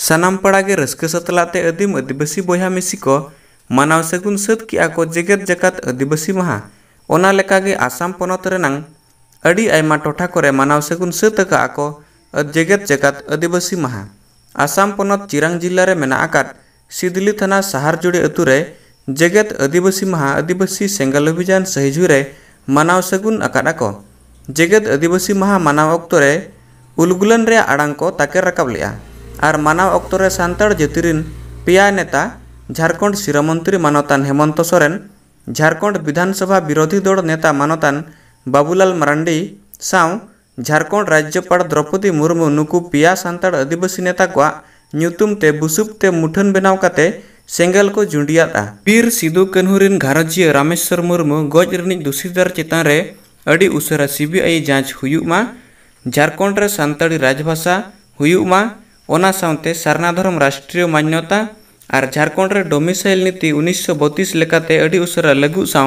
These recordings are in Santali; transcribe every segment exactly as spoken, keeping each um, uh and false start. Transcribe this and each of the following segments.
ᱥᱟᱱᱟᱢ ᱯᱟᱲᱟ ᱜᱮ ᱨᱟᱹᱥᱠᱟᱹ ᱥᱟᱛᱞᱟᱜ ᱛᱮ ᱟᱹᱫᱤᱢ ᱟᱹᱫᱤᱵᱟᱹᱥᱤ ᱵᱚᱭᱦᱟ ᱢᱤᱥᱤ ᱠᱚ ᱢᱟᱱᱟᱣ ᱥᱟᱹᱜᱩᱱ ᱥᱟᱹᱛ ᱠᱮᱜᱼᱟ ᱠᱚ ᱡᱮᱜᱮᱛ ᱡᱟᱠᱟᱛ ᱟᱹᱫᱤᱵᱟᱹᱥᱤ ᱢᱟᱦᱟ᱾ ᱚᱱᱟ ᱞᱮᱠᱟᱜᱮ ᱟᱥᱟᱢ ᱯᱚᱱᱚᱛ ᱨᱮᱱᱟᱝ ᱟᱹᱰᱤ ᱟᱭᱢᱟ ᱴᱚᱴᱷᱟ ᱠᱚᱨᱮ ᱢᱟᱱᱟᱣ ᱥᱟᱹᱜᱩᱱ ᱥᱟᱹᱛ ᱟᱠᱟᱜᱼᱟ ᱠᱚ ᱡᱮᱜᱮᱛ ᱡᱟᱠᱟᱛ ᱟᱹᱫᱤᱵᱟᱹᱥᱤ ᱢᱟᱦᱟ᱾ ᱟᱥᱟᱢ ᱯᱚᱱᱚᱛ ᱪᱤᱨᱟᱝ ᱡᱤᱞᱟ ᱨᱮ ᱢᱮᱱᱟᱜ ᱟᱠᱟᱫ ᱥᱤᱫᱽᱞᱤ ᱛᱷᱟᱱᱟ ᱥᱟᱦᱟᱨᱡᱩᱲᱤ ᱟᱹᱛᱩ ᱨᱮ ᱡᱮᱜᱮᱛ ᱟᱹᱫᱤᱵᱟᱹᱥᱤ ᱢᱟᱦᱟ ᱟᱹᱫᱤᱵᱟᱹᱥᱤ ᱥᱮᱸᱜᱮᱞ ᱚᱵᱷᱤᱡᱟᱱ ᱥᱟᱹᱦᱤᱡᱩᱦᱤ ᱨᱮ ᱢᱟᱱᱟᱣ ᱥᱟᱹᱜᱩᱱ ᱟᱠᱟᱫ ᱟᱠᱚ᱾ ᱡᱮᱜᱮᱛ ᱟᱹᱫᱤᱵᱟᱹᱥᱤ ᱢᱟᱦᱟ ᱢᱟᱱᱟᱣ ᱚᱠᱛᱚ ᱨᱮ ᱩᱞᱜᱩᱞᱟᱱ ᱨᱮᱭᱟᱜ ᱟᱲᱟᱝ ᱠᱚ ᱛᱟᱠᱮᱨ ᱨᱟᱠᱟᱵ ᱞᱮᱫᱼᱟ ᱟᱨ ᱢᱟᱱᱟᱣ ᱚᱠᱛᱚ ᱨᱮ ᱥᱟᱱᱛᱟᱲ ᱡᱟᱹᱛᱤ ᱨᱤᱱ ᱯᱮᱭᱟ ᱱᱮᱛᱟ, ᱡᱷᱟᱨᱠᱷᱚᱸᱰ ᱥᱤᱨᱟᱹ ᱢᱚᱱᱛᱨᱤ ᱢᱟᱱᱚᱛᱟᱱ ᱦᱮᱢᱚᱱᱛᱚ ᱥᱚᱨᱮᱱ, ᱡᱷᱟᱨᱠᱷᱚᱸᱰ ᱵᱤᱫᱷᱟᱱ ᱥᱚᱵᱷᱟ ᱵᱤᱨᱳᱫᱷᱤ ᱫᱚᱲ ᱱᱮᱛᱟ ᱢᱟᱱᱚᱛᱟᱱ ᱵᱟᱵᱩᱞᱟᱞ ᱢᱟᱨᱟᱱᱰᱤ ᱥᱟᱶ ᱡᱷᱟᱨᱠᱷᱚᱸᱰ ᱨᱟᱡᱽᱡᱚᱯᱟᱲ ᱫᱨᱚᱯᱚᱫᱤ ᱢᱩᱨᱢᱩ ᱱᱩᱠᱩ ᱯᱮᱭᱟ ᱥᱟᱱᱛᱟᱲ ᱟᱹᱫᱤᱵᱟᱹᱥᱤ ᱱᱮᱛᱟ ᱠᱚᱣᱟᱜ ᱧᱩᱛᱩᱢ ᱛᱮ ᱵᱩᱥᱩᱵ ᱛᱮ ᱢᱩᱴᱷᱟᱹᱱ ᱵᱮᱱᱟᱣ ᱠᱟᱛᱮ ᱥᱮᱸᱜᱮᱞ ᱠᱚ ᱡᱩᱸᱰᱤᱭᱟᱫᱼᱟ᱾ ᱵᱤᱨ ᱥᱤᱫᱩ ᱠᱟᱹᱱᱦᱩ ᱨᱤᱱ ᱜᱷᱟᱨᱚᱸᱡᱤᱭᱟᱹ ᱨᱟᱢᱮᱥᱣᱚᱨ ᱢᱩᱨᱢᱩ ᱜᱚᱡ ᱨᱤᱱᱤᱡ ᱫᱩᱥᱤᱫᱟᱨ ᱪᱮᱛᱟᱱ ᱨᱮ ᱟᱹᱰᱤ ᱩᱥᱟᱹᱨᱟ ᱥᱤᱵᱤᱟᱭᱤ ᱡᱟᱸᱪ ᱦᱩᱭᱩᱜ ᱢᱟ, ᱡᱷᱟᱨᱠᱷᱚᱸᱰ ᱨᱮ ᱥᱟᱱᱛᱟᱲᱤ ᱨᱟᱡᱽᱵᱷᱟᱥᱟ ᱦᱩᱭᱩᱜ ᱢᱟ, ᱚᱱᱟ ᱥᱟᱶᱛᱮ ᱥᱟᱨᱱᱟ ᱫᱷᱚᱨᱚᱢ ᱨᱟᱥᱴᱨᱤᱭᱚ ᱢᱟᱱᱭᱚᱛᱟ ᱟᱨ ᱡᱷᱟᱨᱠᱷᱚᱸᱰ ᱨᱮ ᱰᱚᱢᱤᱥᱟᱭᱤᱞ ᱱᱤᱛᱤ ᱩᱱᱤᱥᱥᱚ ᱵᱚᱛᱤᱥ ᱞᱮᱠᱟᱛᱮ ᱟᱹᱰᱤ ᱩᱥᱟᱹᱨᱟ ᱞᱟᱹᱜᱩᱜ ᱥᱟᱶ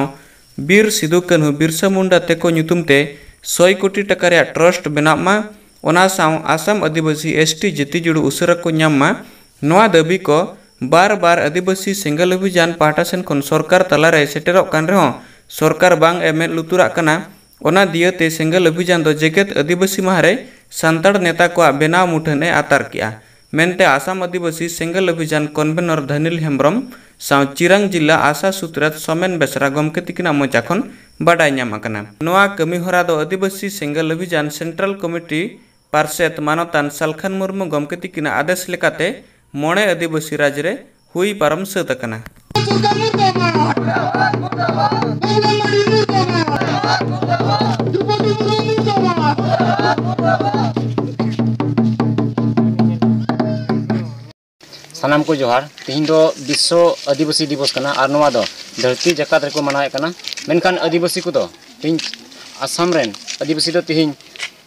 ᱵᱤᱨ ᱥᱤᱫᱩ ᱠᱟᱹᱱᱦᱩ ᱵᱤᱨᱥᱟ ᱢᱩᱱᱰᱟ ᱛᱮᱠᱚ ᱧᱩᱛᱩᱢ ᱛᱮ ᱥᱚᱭ ᱠᱳᱴᱤ ᱴᱟᱠᱟ ᱨᱮᱭᱟᱜ ᱴᱨᱟᱥᱴ ᱵᱮᱱᱟᱜ ᱢᱟ, ᱚᱱᱟ ᱥᱟᱶ ᱟᱥᱟᱢ ᱟᱹᱫᱤᱵᱟᱹᱥᱤ ᱮᱥ ᱴᱤ ᱡᱟᱹᱛᱤ ᱡᱩᱲᱩ ᱩᱥᱟᱹᱨᱟ ᱠᱚ ᱧᱟᱢ ᱢᱟ, ᱱᱚᱣᱟ ᱫᱟᱹᱵᱤ ᱠᱚ ᱵᱟᱨ ᱵᱟᱨ ᱟᱹᱫᱤᱵᱟᱹᱥᱤ ᱥᱮᱸᱜᱮᱞ ᱚᱵᱷᱤᱡᱟᱱ ᱯᱟᱦᱴᱟ ᱥᱮᱱ ᱠᱷᱚᱱ ᱥᱚᱨᱠᱟᱨ ᱛᱟᱞᱟᱨᱮ ᱥᱮᱴᱮᱨᱚᱜ ᱠᱟᱱ ᱨᱮᱦᱚᱸ ᱥᱚᱨᱠᱟᱨ ᱵᱟᱝ ᱮ ᱢᱮᱫ ᱞᱩᱛᱩᱨᱟᱜ ᱠᱟᱱᱟ᱾ ᱚᱱᱟ ᱫᱤᱭᱟᱹᱛᱮ ᱥᱮᱸᱜᱮᱞ ᱚᱵᱷᱤᱡᱟᱱ ᱫᱚ ᱡᱮᱜᱮᱛ ᱟᱹᱫᱤᱵᱟᱹᱥᱤ ᱢᱟᱦᱟ ᱨᱮ ᱥᱟᱱᱛᱟᱲ ᱱᱮᱛᱟ ᱠᱚᱣᱟᱜ ᱵᱮᱱᱟᱣ ᱢᱩᱴᱷᱟᱹᱱ ᱮ ᱟᱛᱟᱨ ᱠᱮᱜᱼᱟ ᱢᱮᱱᱛᱮ ᱟᱥᱟᱢ ᱟᱹᱫᱤᱵᱟᱹᱥᱤ ᱥᱮᱸᱜᱮᱞ ᱚᱵᱷᱤᱡᱟᱱ ᱠᱚᱱᱵᱷᱮᱱᱚᱨ ᱫᱷᱟᱱᱤᱞ ᱦᱮᱢᱵᱽᱨᱚᱢ ᱥᱟᱶ ᱪᱤᱨᱟᱝ ᱡᱤᱞᱟ ᱟᱥᱟ ᱥᱩᱛᱨᱮᱛ ᱥᱚᱢᱮᱱ ᱵᱮᱥᱨᱟ ᱜᱚᱢᱠᱮ ᱛᱤᱠᱤᱱᱟᱜ ᱢᱚᱪᱟ ᱠᱷᱚᱱ ᱵᱟᱰᱟᱭ ᱧᱟᱢ ᱟᱠᱟᱱᱟ᱾ ᱱᱚᱣᱟ ᱠᱟᱹᱢᱤ ᱦᱚᱨᱟ ᱫᱚ ᱟᱹᱫᱤᱵᱟᱹᱥᱤ ᱥᱮᱸᱜᱮᱞ ᱚᱵᱷᱤᱡᱟᱱ ᱥᱮᱱᱴᱨᱟᱞ ᱠᱚᱢᱤᱴᱤ ᱯᱟᱨᱥᱮᱛ ᱢᱟᱱᱚᱛᱟᱱ ᱥᱟᱞᱠᱷᱟᱱ ᱢᱩᱨᱢᱩ ᱜᱚᱢᱠᱮ ᱛᱤᱠᱤᱱᱟᱜ ᱟᱫᱮᱥ ᱞᱮᱠᱟᱛᱮ ᱢᱚᱬᱮ ᱟᱹᱫᱤᱵᱟᱹᱥᱤ ᱨᱟᱡᱽ ᱨᱮ ᱦᱩᱭ ᱯᱟᱨᱚᱢ ᱥᱟᱹᱛ ᱟᱠᱟᱱᱟ᱾ ᱥᱟᱱᱟᱢ ᱠᱚ ᱡᱚᱦᱟᱨ᱾ ᱛᱤᱦᱤᱧ ᱫᱚ ᱵᱤᱥᱥᱚ ᱟᱹᱫᱤᱵᱟᱹᱥᱤ ᱫᱤᱵᱚᱥ ᱠᱟᱱᱟ ᱟᱨ ᱱᱚᱣᱟ ᱫᱚ ᱫᱷᱟᱹᱨᱛᱤ ᱡᱟᱠᱟᱛ ᱨᱮᱠᱚ ᱢᱟᱱᱟᱣᱮᱫ ᱠᱟᱱᱟ᱾ ᱢᱮᱱᱠᱷᱟᱱ ᱟᱹᱫᱤᱵᱟᱹᱥᱤ ᱠᱚᱫᱚ ᱛᱤᱦᱤᱧ ᱟᱥᱟᱢ ᱨᱮᱱ ᱟᱹᱫᱤᱵᱟᱹᱥᱤ ᱫᱚ ᱛᱤᱦᱤᱧ,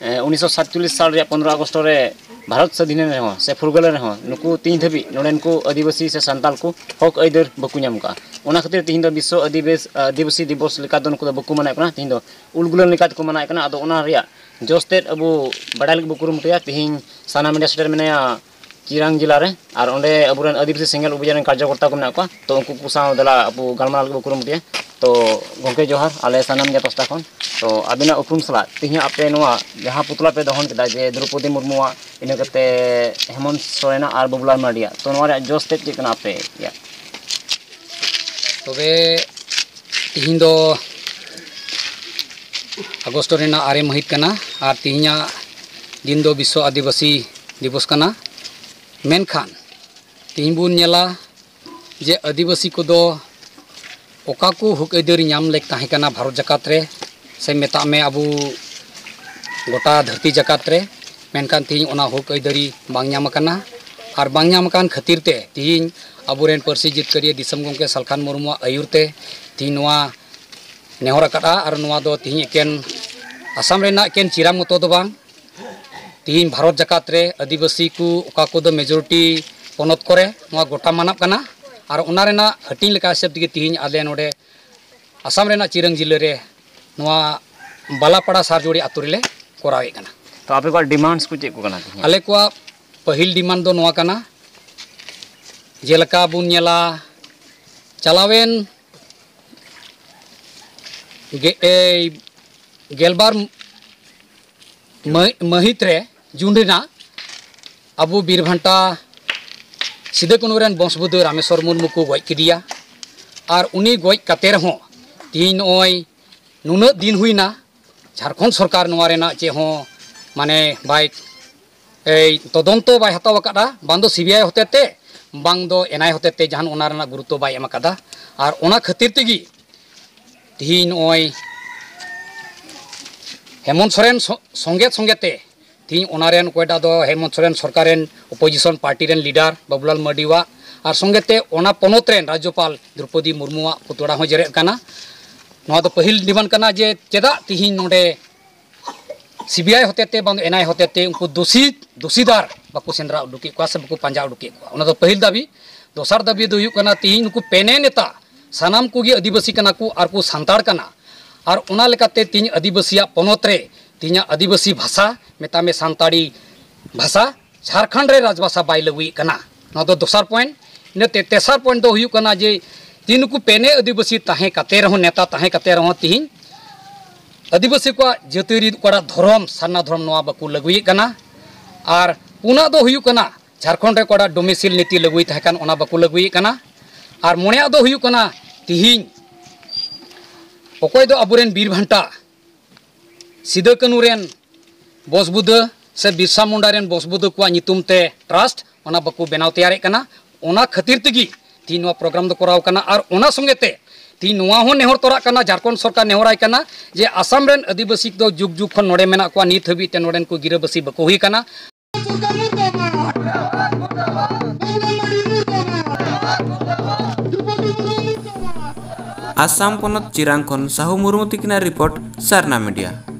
ᱮ, ᱩᱱᱤᱥᱥᱚ ᱥᱟᱛᱪᱚᱞᱞᱤᱥ ᱥᱟᱞ ᱨᱮᱭᱟᱜ ᱯᱚᱱᱨᱚ ᱟᱜᱚᱥᱴ ᱨᱮ ᱵᱷᱟᱨᱚᱛ ᱥᱟᱹᱫᱷᱤᱱ ᱮᱱ ᱨᱮᱦᱚᱸ ᱥᱮ ᱯᱷᱩᱨᱜᱟᱹᱞ ᱮᱱ ᱨᱮᱦᱚᱸ ᱱᱩᱠᱩ ᱛᱤᱦᱤᱧ ᱫᱷᱟᱹᱵᱤᱡ ᱱᱚᱰᱮᱱ ᱠᱚ ᱟᱹᱫᱤᱵᱟᱹᱥᱤ ᱥᱮ ᱥᱟᱱᱛᱟᱲ ᱠᱚ ᱦᱚᱠ ᱟᱹᱭᱫᱟᱹᱨ ᱵᱟᱠᱚ ᱧᱟᱢ ᱠᱟᱜᱼᱟ᱾ ᱚᱱᱟ ᱠᱷᱟᱹᱛᱤᱨ ᱛᱤᱦᱤᱧ ᱫᱚ ᱵᱤᱥᱥᱚ ᱟᱹᱫᱤᱵᱟᱹᱥ-, ᱟᱹᱫᱤᱵᱟᱹᱥᱤ ᱫᱤᱵᱚᱥ ᱞᱮᱠᱟ ᱫᱚ ᱱᱩᱠᱩ ᱫᱚ ᱵᱟᱠᱚ ᱢᱟᱱᱟᱣᱮᱫ ᱠᱟᱱᱟ, ᱛᱤᱦᱤᱧ ᱫᱚ ᱩᱞᱜᱩᱞᱟᱱ ᱞᱮᱠᱟ ᱛᱮᱠᱚ ᱢᱟᱱᱟᱣᱮᱫ ᱠᱟᱱᱟ᱾ ᱟᱫᱚ ᱚᱱᱟ ᱨᱮᱭᱟᱜ ᱡᱚᱥ ᱛᱮᱫ ᱟᱵᱚ ᱵᱟᱰᱟᱭ ᱞᱟᱹᱜᱤᱫ ᱵᱚ ᱠᱩᱨᱩᱢᱩᱴᱩᱭᱟ᱾ ᱛᱤᱦᱤᱧ ᱥᱟᱱᱟᱢ ᱢᱤᱰᱤᱭᱟ ᱥᱮᱴᱮᱨ ᱢᱮᱱᱟᱭᱟ, ᱪᱤᱨᱟᱝ ᱡᱮᱞᱟ ᱨᱮ, ᱟᱨ ᱚᱸᱰᱮ ᱟᱵᱚᱨᱮᱱ ᱟᱹᱫᱤᱵᱟᱹᱥᱤ ᱥᱮᱸᱜᱮᱞ ᱚᱵᱷᱤᱡᱟᱱ ᱨᱮᱱ ᱠᱟᱨᱡᱚᱠᱚᱨᱛᱟ ᱠᱚ ᱢᱮᱱᱟᱜ ᱠᱚᱣᱟ᱾ ᱛᱚ ᱩᱱᱠᱩ ᱠᱚ ᱥᱟᱶ ᱫᱮᱞᱟ ᱟᱵᱚ ᱜᱟᱞᱢᱟᱨᱟᱣ ᱞᱟᱹᱜᱤᱫ ᱵᱚ ᱠᱩᱨᱩᱢᱩᱴᱩᱭᱟ᱾ ᱛᱚ ᱜᱚᱢᱠᱮ ᱡᱚᱦᱟᱨ, ᱟᱞᱮ ᱥᱟᱱᱟᱢ ᱜᱮ ᱯᱟᱥᱴᱟ ᱠᱷᱚᱱ᱾ ᱛᱚ ᱟᱵᱤᱱᱟᱜ ᱩᱯᱨᱩᱢ ᱥᱟᱞᱟᱜ ᱛᱮᱦᱮᱧ ᱟᱯᱮ ᱱᱚᱣᱟ ᱡᱟᱦᱟᱸ ᱯᱩᱛᱞᱟ ᱯᱮ ᱫᱚᱦᱚᱱ ᱠᱮᱫᱟ ᱡᱮ ᱫᱨᱚᱯᱚᱫᱤ ᱢᱩᱨᱢᱩᱣᱟᱜ, ᱤᱱᱟᱹ ᱠᱟᱛᱮ ᱦᱮᱢᱚᱱᱛ ᱥᱚᱨᱮᱱᱟᱜ ᱟᱨ ᱵᱟᱵᱩᱞᱟᱞ ᱢᱟᱨᱰᱤᱭᱟᱜ, ᱛᱚ ᱱᱚᱣᱟ ᱨᱮᱭᱟᱜ ᱡᱚᱥ ᱛᱮᱫ ᱪᱮᱫ ᱠᱟᱱᱟ ᱟᱯᱮᱭᱟᱜ? ᱛᱚᱵᱮ ᱛᱤᱦᱤᱧ ᱫᱚ ᱟᱜᱚᱥᱴ ᱨᱮᱱᱟᱜ ᱟᱨᱮ ᱢᱟᱹᱦᱤᱛ ᱠᱟᱱᱟ ᱟᱨ ᱛᱤᱦᱤᱧᱟᱜ ᱫᱤᱱ ᱫᱚ ᱵᱤᱥᱥᱚ ᱟᱹᱫᱤᱵᱟᱹᱥᱤ ᱫᱤᱵᱚᱥ ᱠᱟᱱᱟ᱾ ᱢᱮᱱᱠᱷᱟᱱ ᱛᱤᱦᱤᱧ ᱵᱚᱱ ᱧᱮᱞᱟ ᱡᱮ ᱟᱹᱫᱤᱵᱟᱹᱥᱤ ᱠᱚᱫᱚ ᱚᱠᱟ ᱠᱚ ᱦᱚᱠ ᱟᱹᱭᱫᱟᱹᱨᱤ ᱧᱟᱢ ᱞᱮᱠ ᱛᱟᱦᱮᱸ ᱠᱟᱱᱟ ᱵᱷᱟᱨᱚᱛ ᱡᱟᱠᱟᱛ ᱨᱮ, ᱥᱮ ᱢᱮᱛᱟᱜ ᱢᱮ ᱟᱵᱚ ᱜᱚᱴᱟ ᱫᱷᱟᱹᱨᱛᱤ ᱡᱟᱠᱟᱛ ᱨᱮ, ᱢᱮᱱᱠᱷᱟᱱ ᱛᱤᱦᱤᱧ ᱚᱱᱟ ᱦᱚᱠ ᱟᱹᱭᱫᱟᱹᱨᱤ ᱵᱟᱝ ᱧᱟᱢ ᱟᱠᱟᱱᱟ᱾ ᱟᱨ ᱵᱟᱝ ᱧᱟᱢ ᱟᱠᱟᱱ ᱠᱷᱟᱹᱛᱤᱨ ᱛᱮ ᱛᱤᱦᱤᱧ ᱟᱵᱚᱨᱮᱱ ᱯᱟᱹᱨᱥᱤ ᱡᱤᱛᱠᱟᱹᱨᱤᱭᱟᱹ ᱫᱤᱥᱚᱢ ᱜᱚᱢᱠᱮ ᱥᱟᱞᱠᱷᱟᱱ ᱢᱩᱨᱢᱩᱣᱟᱜ ᱟᱹᱭᱩᱨ ᱛᱮ ᱛᱤᱦᱤᱧ ᱱᱚᱣᱟ ᱱᱮᱦᱚᱨ ᱟᱠᱟᱫᱼᱟ᱾ ᱟᱨ ᱱᱚᱣᱟ ᱫᱚ ᱛᱤᱦᱤᱧ ᱮᱠᱮᱱ ᱟᱥᱟᱢ ᱨᱮᱱᱟᱜ ᱮᱠᱮᱱ ᱪᱤᱨᱟᱝ ᱢᱚᱛᱚ ᱫᱚ ᱵᱟᱝ, ᱛᱤᱦᱤᱧ ᱵᱷᱟᱨᱚᱛ ᱡᱟᱠᱟᱛ ᱨᱮ ᱟᱹᱫᱤᱵᱟᱹᱥᱤ ᱠᱚ ᱚᱠᱟ ᱠᱚᱫᱚ ᱢᱮᱡᱚᱨᱤᱴᱤ ᱯᱚᱱᱚᱛ ᱠᱚᱨᱮ ᱱᱚᱣᱟ ᱜᱚᱴᱟ ᱢᱟᱱᱟᱜ ᱠᱟᱱᱟ᱾ ᱟᱨ ᱚᱱᱟ ᱨᱮᱱᱟᱜ ᱦᱟᱹᱴᱤᱧ ᱞᱮᱠᱟ ᱦᱤᱥᱟᱹᱵ ᱛᱮᱜᱮ ᱛᱤᱦᱤᱧ ᱟᱞᱮ ᱱᱚᱰᱮ ᱟᱥᱟᱢ ᱨᱮᱱᱟᱜ ᱪᱤᱨᱟᱝ ᱡᱤᱞᱟᱹ ᱨᱮ ᱱᱚᱣᱟ ᱵᱟᱞᱟᱯᱟᱲᱟ ᱥᱟᱨᱡᱚᱲᱤ ᱟᱛᱳ ᱨᱮᱞᱮ ᱠᱚᱨᱟᱣᱮᱫ ᱠᱟᱱᱟ᱾ ᱛᱚ ᱟᱯᱮ ᱠᱚᱣᱟᱜ ᱰᱤᱢᱟᱱᱰᱥ ᱠᱚ ᱪᱮᱫ ᱠᱚ ᱠᱟᱱᱟ ᱛᱤᱦᱤᱧ? ᱟᱞᱮ ᱠᱚᱣᱟᱜ ᱯᱟᱹᱦᱤᱞ ᱰᱤᱢᱟᱱᱰ ᱫᱚ ᱱᱚᱣᱟ ᱠᱟᱱᱟ, ᱡᱮᱞᱮᱠᱟ ᱵᱚᱱ ᱧᱮᱞᱟ, ᱪᱟᱞᱟᱣᱮᱱ ᱜᱮ-, ᱮᱭ ᱜᱮᱞᱵᱟᱨ ᱢᱟᱹ-, ᱢᱟᱹᱦᱤᱛ ᱨᱮ, ᱡᱩᱱ ᱨᱮᱱᱟᱜ, ᱟᱵᱚ ᱵᱤᱨ ᱵᱷᱟᱱᱴᱟ ᱥᱤᱫᱩ ᱠᱟᱹᱱᱦᱩ ᱨᱮᱱ ᱵᱚᱝᱥᱵᱩᱫᱷ ᱨᱟᱢᱮᱥᱣᱚᱨ ᱢᱩᱨᱢᱩ ᱠᱚ ᱜᱚᱡ ᱠᱮᱫᱮᱭᱟ᱾ ᱟᱨ ᱩᱱᱤ ᱜᱚᱡ ᱠᱟᱛᱮ ᱨᱮᱦᱚᱸ ᱛᱤᱦᱤᱧ ᱱᱚᱜᱼᱚᱭ ᱱᱩᱱᱟᱹᱜ ᱫᱤᱱ ᱦᱩᱭᱱᱟ, ᱡᱷᱟᱲᱠᱷᱚᱸᱰ ᱥᱚᱨᱠᱟᱨ ᱱᱚᱣᱟ ᱨᱮᱱᱟᱜ ᱪᱮᱫ ᱦᱚᱸ ᱢᱟᱱᱮ ᱵᱟᱭ, ᱮᱭ, ᱛᱚᱫᱚᱱᱛᱚ ᱵᱟᱭ ᱦᱟᱛᱟᱣ ᱟᱠᱟᱫᱼᱟ, ᱵᱟᱝ ᱫᱚ ᱥᱤ ᱵᱤ ᱟᱭ ᱦᱚᱛᱮᱛᱮ, ᱵᱟᱝ ᱫᱚ ᱮᱱ ᱟᱭ ᱮ ᱦᱚᱛᱮᱛᱮ ᱡᱟᱦᱟᱱ ᱚᱱᱟ ᱨᱮᱱᱟᱜ ᱜᱩᱨᱩᱛᱛᱚ ᱵᱟᱭ ᱮᱢ ᱟᱠᱟᱫᱟ᱾ ᱟᱨ ᱚᱱᱟ ᱠᱷᱟᱹᱛᱤᱨ ᱛᱮᱜᱮ ᱛᱤᱦᱤᱧ ᱱᱚᱜᱼᱚᱭ ᱦᱮᱢᱚᱱᱛ ᱥᱚᱨᱮᱱ ᱥᱚ-, ᱥᱚᱸᱜᱮ ᱥᱚᱸᱜᱮ ᱛᱮ ᱛᱤᱦᱤᱧ ᱚᱱᱟ ᱨᱮᱱ ᱚᱠᱚᱭᱴᱟᱜ ᱫᱚ ᱦᱮᱢᱚᱱᱛ ᱥᱚᱨᱮᱱ ᱥᱚᱨᱠᱟᱨ ᱨᱮᱱ ᱚᱯᱳᱡᱤᱥᱚᱱ ᱯᱟᱨᱴᱤ ᱨᱮᱱ ᱞᱤᱰᱟᱨ ᱵᱟᱵᱩᱞᱟᱞ ᱢᱟᱨᱰᱤᱣᱟᱜ ᱟᱨ ᱥᱚᱸᱜᱮ ᱛᱮ ᱚᱱᱟ ᱯᱚᱱᱚᱛ ᱨᱮᱱ ᱨᱟᱡᱽᱡᱚᱯᱟᱞ ᱫᱨᱳᱯᱚᱫᱤ ᱢᱩᱨᱢᱩᱣᱟᱜ ᱯᱩᱛᱲᱟ ᱦᱚᱸ ᱡᱮᱨᱮᱫ ᱠᱟᱱᱟ᱾ ᱱᱚᱣᱟ ᱫᱚ ᱯᱟᱹᱦᱤᱞ ᱰᱤᱢᱟᱱᱰ ᱠᱟᱱᱟ ᱡᱮ ᱪᱮᱫᱟᱜ ᱛᱤᱦᱤᱧ ᱱᱚᱰᱮ ᱥᱤ ᱵᱤ ᱟᱭ ᱦᱚᱛᱮᱛᱮ ᱵᱟᱝ ᱮᱱ ᱟᱭ ᱮ ᱦᱚᱛᱮᱛᱮ ᱩᱱᱠᱩ ᱫᱳᱥᱤ, ᱫᱳᱥᱤᱫᱟᱨ ᱵᱟᱠᱚ ᱥᱮᱸᱫᱽᱨᱟ ᱩᱰᱩᱠᱮᱫ ᱠᱚᱣᱟ ᱥᱮ ᱵᱟᱠᱚ ᱯᱟᱸᱡᱟ ᱩᱰᱩᱠᱮᱫ ᱠᱚᱣᱟ? ᱚᱱᱟ ᱫᱚ ᱯᱟᱹᱦᱤᱞ ᱫᱟᱹᱵᱤ᱾ ᱫᱚᱥᱟᱨ ᱫᱟᱹᱵᱤ ᱫᱚ ᱦᱩᱭᱩᱜ ᱠᱟᱱᱟ, ᱛᱤᱦᱤᱧ ᱱᱩᱠᱩ ᱯᱮᱱᱮ ᱱᱮᱛᱟ ᱥᱟᱱᱟᱢ ᱠᱚᱜᱮ ᱟᱹᱫᱤᱵᱟᱹᱥᱤ ᱠᱟᱱᱟ ᱠᱚ ᱟᱨ ᱠᱚ ᱥᱟᱱᱛᱟᱲ ᱠᱟᱱᱟ᱾ ᱟᱨ ᱚᱱᱟ ᱞᱮᱠᱟᱛᱮ ᱛᱤᱦᱤᱧ ᱟᱹᱫᱤᱵᱟᱹᱥᱤᱭᱟᱜ ᱯᱚᱱᱚᱛ ᱨᱮ ᱛᱤᱦᱤᱧᱟᱜ ᱟᱹᱫᱤᱵᱟᱹᱥᱤ ᱵᱷᱟᱥᱟ, ᱢᱮᱛᱟᱜ ᱢᱮ ᱥᱟᱱᱛᱟᱲᱤ ᱵᱷᱟᱥᱟ, ᱡᱷᱟᱲᱠᱷᱚᱸᱰ ᱨᱮ ᱨᱟᱡᱽᱵᱷᱟᱥᱟ ᱵᱟᱭ ᱞᱟᱹᱜᱩᱭᱮᱫ ᱠᱟᱱᱟ᱾ ᱱᱚᱣᱟ ᱫᱚ ᱫᱚᱥᱟᱨ ᱯᱚᱭᱮᱱᱴ᱾ ᱤᱱᱟᱹᱛᱮ ᱛᱮᱥᱟᱨ ᱯᱚᱭᱮᱱᱴ ᱫᱚ ᱦᱩᱭᱩᱜ ᱠᱟᱱᱟ ᱡᱮ ᱛᱤᱦᱤᱧ ᱱᱩᱠᱩ ᱯᱮᱱᱮ ᱟᱹᱫᱤᱵᱟᱹᱥᱤ ᱛᱟᱦᱮᱸ ᱠᱟᱛᱮ ᱨᱮᱦᱚᱸ, ᱱᱮᱛᱟ ᱛᱟᱦᱮᱸ ᱠᱟᱛᱮ ᱨᱮᱦᱚᱸ ᱛᱤᱦᱤᱧ ᱟᱹᱫᱤᱵᱟᱹᱥᱤ ᱠᱚᱣᱟᱜ ᱡᱟᱹᱛᱤᱭᱟᱹᱨᱤ ᱚᱠᱟᱴᱟᱜ ᱫᱷᱚᱨᱚᱢ, ᱥᱟᱨᱱᱟ ᱫᱷᱚᱨᱚᱢ, ᱱᱚᱣᱟ ᱵᱟᱠᱚ ᱞᱟᱹᱜᱩᱭᱮᱫ ᱠᱟᱱᱟ᱾ ᱟᱨ ᱯᱩᱱᱟᱜ ᱫᱚ ᱦᱩᱭᱩᱜ ᱠᱟᱱᱟ ᱡᱷᱟᱲᱠᱷᱚᱸᱰ ᱨᱮ ᱚᱠᱟᱴᱟᱜ ᱰᱚᱢᱤᱥᱤᱞ ᱱᱤᱛᱤ ᱞᱟᱹᱜᱩᱭ ᱛᱟᱦᱮᱸ ᱠᱟᱱ, ᱚᱱᱟ ᱵᱟᱠᱚ ᱞᱟᱹᱜᱩᱭᱮᱫ ᱠᱟᱱᱟ᱾ ᱟᱨ ᱢᱚᱬᱮᱭᱟᱜ ᱫᱚ ᱦᱩᱭᱩᱜ ᱠᱟᱱᱟ ᱛᱤᱦᱤᱧ ᱚᱠᱚᱭ ᱫᱚ ᱟᱵᱚᱨᱮᱱ ᱵᱤᱨ ᱵᱷᱟᱱᱴᱟ ᱥᱤᱫᱟᱹ ᱠᱟᱹᱱᱩ ᱨᱮᱱ ᱵᱚᱥᱵᱩᱫᱟᱹ ᱥᱮ ᱵᱤᱨᱥᱟ ᱢᱩᱱᱰᱟ ᱨᱮᱱ ᱵᱚᱥᱵᱩᱫᱟᱹ ᱠᱚᱣᱟᱜ ᱧᱩᱛᱩᱢ ᱛᱮ ᱴᱨᱟᱥᱴ, ᱚᱱᱟ ᱵᱟᱠᱚ ᱵᱮᱱᱟᱣ ᱛᱮᱭᱟᱨᱮᱫ ᱠᱟᱱᱟ᱾ ᱚᱱᱟ ᱠᱷᱟᱹᱛᱤᱨ ᱛᱮᱜᱮ ᱛᱤᱦᱤᱧ ᱱᱚᱣᱟ ᱯᱨᱳᱜᱨᱟᱢ ᱫᱚ ᱠᱚᱨᱟᱣ ᱠᱟᱱᱟ᱾ ᱟᱨ ᱚᱱᱟ ᱥᱚᱸᱜᱮ ᱛᱮ ᱛᱤᱦᱤᱧ ᱱᱚᱣᱟ ᱦᱚᱸ ᱱᱮᱦᱚᱨ ᱛᱚᱨᱟᱜ ᱠᱟᱱᱟ, ᱡᱷᱟᱲᱠᱷᱚᱸᱰ ᱥᱚᱨᱠᱟᱨ ᱱᱮᱦᱚᱨᱟᱭ ᱠᱟᱱᱟ ᱡᱮ ᱟᱥᱟᱢ ᱨᱮᱱ ᱟᱹᱫᱤᱵᱟᱹᱥᱤ ᱫᱚ ᱡᱩᱜᱽ ᱡᱩᱜᱽ ᱠᱷᱚᱱ ᱱᱚᱰᱮ ᱢᱮᱱᱟᱜ ᱠᱚᱣᱟ, ᱱᱤᱛ ᱦᱟᱹᱵᱤᱡ ᱛᱮ ᱱᱚᱰᱮᱱ ᱠᱚ ᱜᱤᱨᱟᱹᱵᱟᱹᱥᱤ ᱵᱟᱠᱚ ᱦᱩᱭ ᱠᱟᱱᱟ᱾ ᱟᱥᱟᱢ ᱯᱚᱱᱚᱛ ᱪᱤᱨᱟᱝ ᱠᱷᱚᱱ ᱥᱟᱦᱩ ᱢᱩᱨᱢᱩ ᱛᱤᱠᱤᱱᱟᱜ ᱨᱤᱯᱳᱨᱴ, ᱥᱟᱨᱱᱟ ᱢᱤᱰᱤᱭᱟ᱾